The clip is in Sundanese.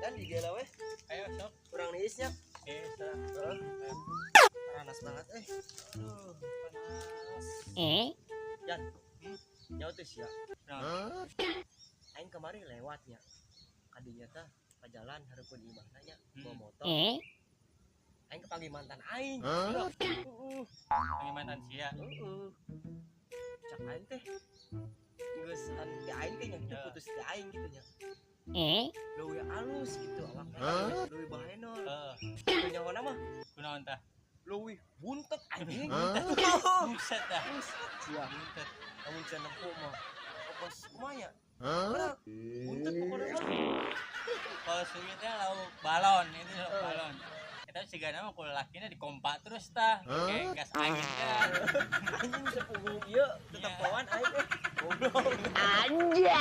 Dan di gela weh. Ayo sok. Kurang niisnya. Eh, sok. Heeh. Panas banget eh. Aduh, panas. Yan. Nyaho teh sia. Nah, Aing kemarin lewatnya. Kadinya tah ka jalan hareupeun imahna nya bawa motor. Aing kepanggih mantan aing. Heeh. Panggih mantan sia. Heeh. Cak aing teh geus an ti aing teh nya gitu putus ti aing gitu nya. Leuwih alus gitu awakna, leuwih bahenol. Teu nyaho mah. Kunaon tah? Leuwih buntet, anjing. Buset dah. Buset sia. Buntet. Lamun can nempo mah kos kumaha nya? Buntet pokoknya mah. Kalau suwi teh lauk balon itu, lauk balon. Eta sigana mah ku lalakina dikompa terus tah. Kayak gas angin kan. Anjing, sepunggung ieu tetempoan aing eh. Goblok. Anjay.